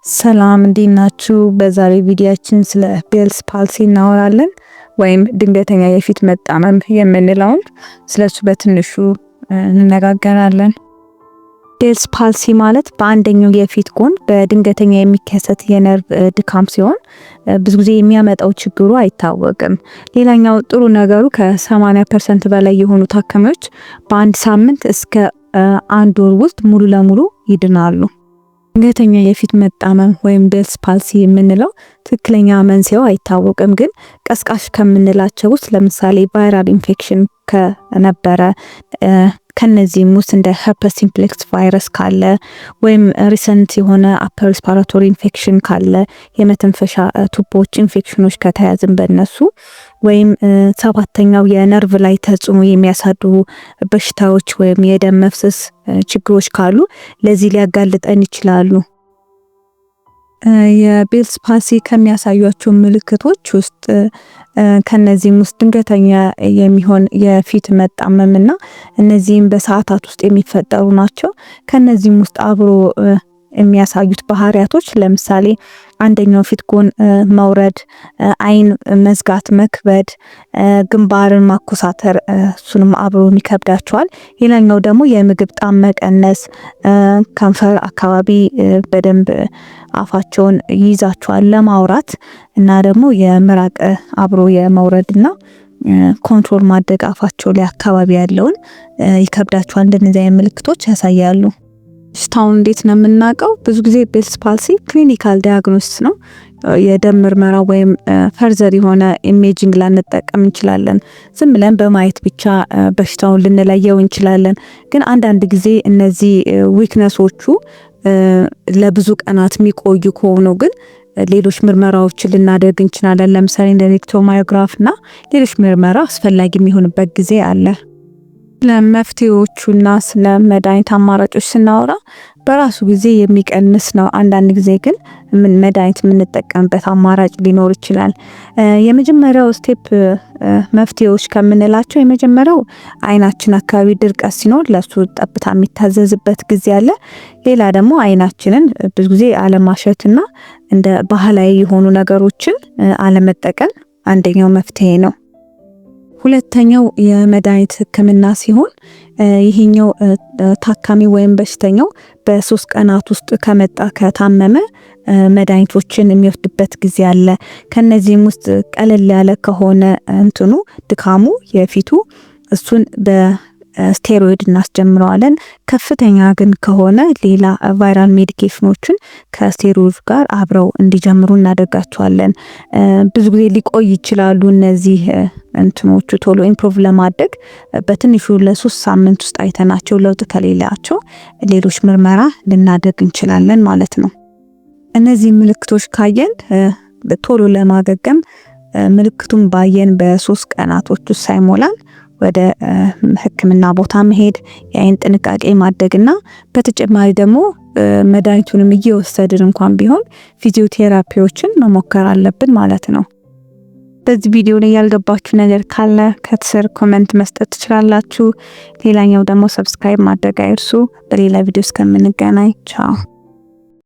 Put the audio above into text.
ሰላም፣ እንዴት ናችሁ? በዛሬ ቪዲዮአችን ስለ Bell's palsy እናወራለን፣ ወይም ድንገተኛ የፊት መጣመም የምንለውን ስለሱ በትንሹ እንነጋገራለን። Bell's palsy ማለት በአንደኛው የፊት ጎን በድንገተኛ የሚከሰት የነርቭ ድካም ሲሆን ብዙ ጊዜ የሚያመጣው ችግሩ አይታወቅም። ሌላኛው ጥሩ ነገሩ ከ80% በላይ የሆኑ ታካሚዎች በአንድ ሳምንት እስከ አንድ ወር ውስጥ ሙሉ ለሙሉ ይድናሉ። ድንገተኛ የፊት መጣመም ወይም Bell's palsy የምንለው ትክክለኛ መንስኤው አይታወቅም፣ ግን ቀስቃሽ ከምንላቸው ውስጥ ለምሳሌ viral infection ከነበረ፣ ከነዚህም ውስጥ እንደ herpes simplex virus ካለ ወይም recent የሆነ upper respiratory infection ካለ፣ የመተንፈሻ ቱቦዎች ኢንፌክሽኖች ከተያዝን በነሱ፣ ወይም ሰባተኛው የነርቭ ላይ ተጽዕኖ የሚያሳድሩ በሽታዎች ወይም የደም መፍሰስ ችግሮች ካሉ ለዚህ ሊያጋልጠን ይችላሉ። የ Bell's palsy ከሚያሳዩቸው ምልክቶች ውስጥ ከነዚህም ውስጥ ድንገተኛ የሚሆን የፊት መጣመምና እነዚህም በሰዓታት ውስጥ የሚፈጠሩ ናቸው። ከነዚህም ውስጥ አብሮ የሚያሳዩት ባህሪያቶች ለምሳሌ አንደኛው ፊት ጎን መውረድ፣ አይን መዝጋት፣ መክበድ፣ ግንባርን ማኮሳተር፣ እሱንም አብሮ ይከብዳቸዋል። ሌላኛው ደግሞ የምግብ ጣዕም መቀነስ፣ ከንፈር አካባቢ በደንብ አፋቸውን ይይዛቸዋል ለማውራት እና ደግሞ የምራቅ አብሮ የመውረድና control ማድረግ አፋቸው ላይ አካባቢ ያለውን ይከብዳቸዋል። እንደነዚህ አይነት ምልክቶች ያሳያሉ። በሽታውን እንዴት ነው የምናውቀው? ብዙ ጊዜ Bell's palsy clinical diagnosis ነው። የደም ምርመራ ወይም further የሆነ imaging ላንጠቀም እንችላለን። ዝም ብለን በማየት ብቻ በሽታውን ልንለየው እንችላለን። ግን አንዳንድ ጊዜ እነዚህ weakness ኦቹ ለብዙ ቀናት የሚቆዩ ከሆኑ ግን ሌሎች ምርመራዎችን ልናደርግ እንችላለን። ለምሳሌ እንደ electromyograph እና ሌሎች ምርመራ አስፈላጊ የሚሆንበት ጊዜ አለ። ለመፍትሄዎቹና ስለ መድኃኒት አማራጮች ስናወራ በራሱ ጊዜ የሚቀንስ ነው። አንዳንድ ጊዜ ግን መድኃኒት የምንጠቀምበት አማራጭ ሊኖር ይችላል። የመጀመሪያው step መፍትሄዎች ከምንላቸው የመጀመሪያው አይናችን አካባቢ ድርቀት ሲኖር ለሱ ጠብታ የሚታዘዝበት ጊዜ አለ። ሌላ ደግሞ አይናችንን ብዙ ጊዜ አለማሸትና እንደ ባህላዊ የሆኑ ነገሮችን አለመጠቀም አንደኛው መፍትሄ ነው። ሁለተኛው የመድኃኒት ሕክምና ሲሆን ይሄኛው ታካሚ ወይም በሽተኛው በ3 ቀናት ውስጥ ከመጣ፣ ከታመመ መድኃኒቶችን የሚወስድበት ጊዜ አለ። ከነዚህም ውስጥ ቀለል ያለ ከሆነ እንትኑ ድካሙ የፊቱ እሱን በስቴሮይድ እናስጀምረዋለን። ከፍተኛ ግን ከሆነ ሌላ viral medication ኦችን ከ steroid ጋር አብረው እንዲጀምሩ እናደርጋቸዋለን። ብዙ ጊዜ ሊቆይ ይችላሉ። እነዚህ እንትኖቹ ቶሎ improve ለማድረግ በትንሹ ለ3 ሳምንት ውስጥ አይተናቸው ለውጥ ከሌላቸው ሌሎች ምርመራ ልናደርግ እንችላለን ማለት ነው። እነዚህ ምልክቶች ካየን ቶሎ ለማገገም ምልክቱን ባየን በ3 ቀናቶች ውስጥ ሳይሞላን ወደ ሕክምና ቦታ መሄድ፣ የአይን ጥንቃቄ ማድረግና በተጨማሪ ደግሞ መድኃኒቱንም እየወሰድን እንኳን ቢሆን ፊዚዮቴራፒዎችን መሞከር አለብን ማለት ነው። በዚህ ቪዲዮ ላይ ያልገባችሁ ነገር ካለ ከስር comment መስጠት ትችላላችሁ። ሌላኛው ደግሞ subscribe ማድረግ አይርሱ። በሌላ ቪዲዮ እስከምንገናኝ ቻው።